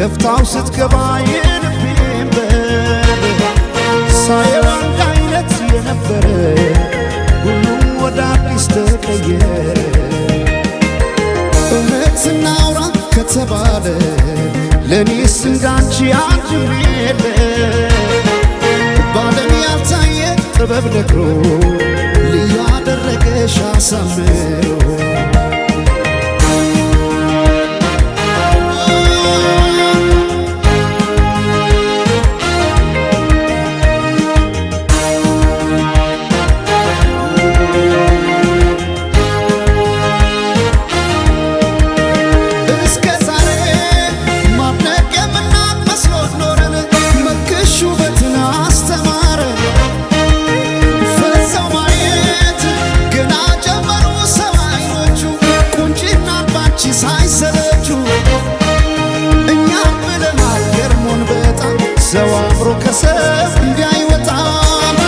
ከፍታው ስትገባ የልቤን በር ሳየው አንድ አይነት የነበረ ሁሉም ወደ አዲስ ተቀየረ። እውነት እናውራ ከተባለ ለእኔስ እንዳንቺ አንድም የለ። በዓለም ያልታየ ጥበብ ነግሮ ልዩ አደረገሽ አሳምሮ። እስከ ዛሬ ማድነቅ የምናቅ መስሎን ኖረን መልክሽ ውበትን አስተማረ። ፈዘው ማየት ገና ጀመሩ ሰው አይኖቹ ቁንጅናን ባንቺ ሳይሰለቹ። እኛም ብለናል ገርሞን በጣም ሰው አምሮ ከሰው እንዲህ አይወጣም።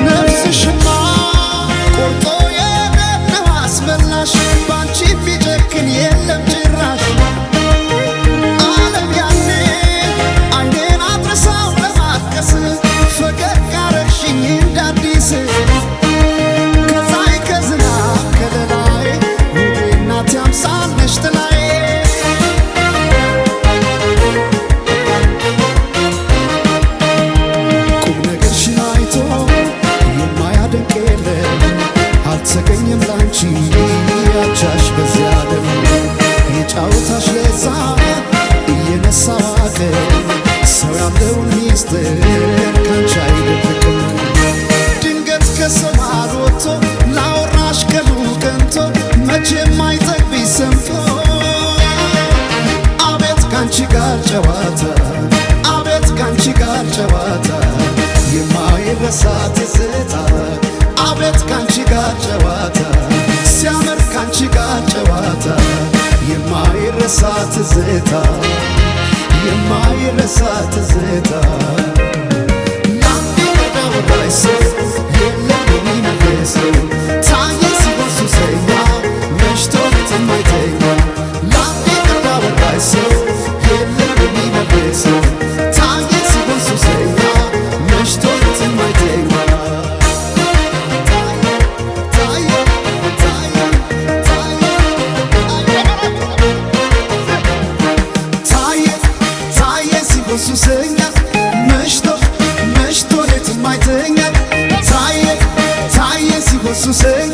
ነፍስሽማ ቆርጦ የደነው አስመላሽ ባንቺ ቢጨክን የለም ጭራሽ። ዓለም ያኔ አይኔን አድርሳው ለማልቀስ ፈገግ አረግሽኝ እንደ አዲስ። ከፀሐይ ከዝናብ ከለላዬ ውቤ እናቴ አምሳል ነሽ ጥላዬ። ቁም ነገርሽን አይቶ የማያደንቅ የለም፣ አልተገኘም ላንቺ አቻሽ በዚያ ዓለም። የጫወታሽ ለዛ እየነሳ ዋቀ ሰው ያለውን ሚስጥር ካንቺ አይደብቅም። ድንገት ከሰማይ ወጥቶ ላወራሽ ቀኑ ቀንቶ መቼም አይጠግብሽ ሰምቶ። አቤት ካንቺ ጋር ጨዋታ፣ አቤት ካንቺ ጋር ጨዋታ፣ የማይረሳ ትዝታ። አቤት ካንቺ ጋር ጨዋታ ሲያምር ካንቺ ጋር ጨዋታ የማይረሳ ትዝታ፣ የማይረሳ ትዝታ። ለአንድ ቀን አወራሽ ሰው የለም የሚመልሰው ታየ ሲሆን ሱሰኛ መሽቶ የማይተኛ። ለአንድ ቀን አወራሽ ሰው የለም የሚመልሰው ታየ ሲሆን ሱሰኛ መሽቶ የማይተኛ። ታየ ታየ ታየ ታየ ታየ ሲሆን ሱሰኛ መሽቶ መሽቶ ሌት የማይተኛ። ታየ ታየ ሲሆን ሱሰኛ።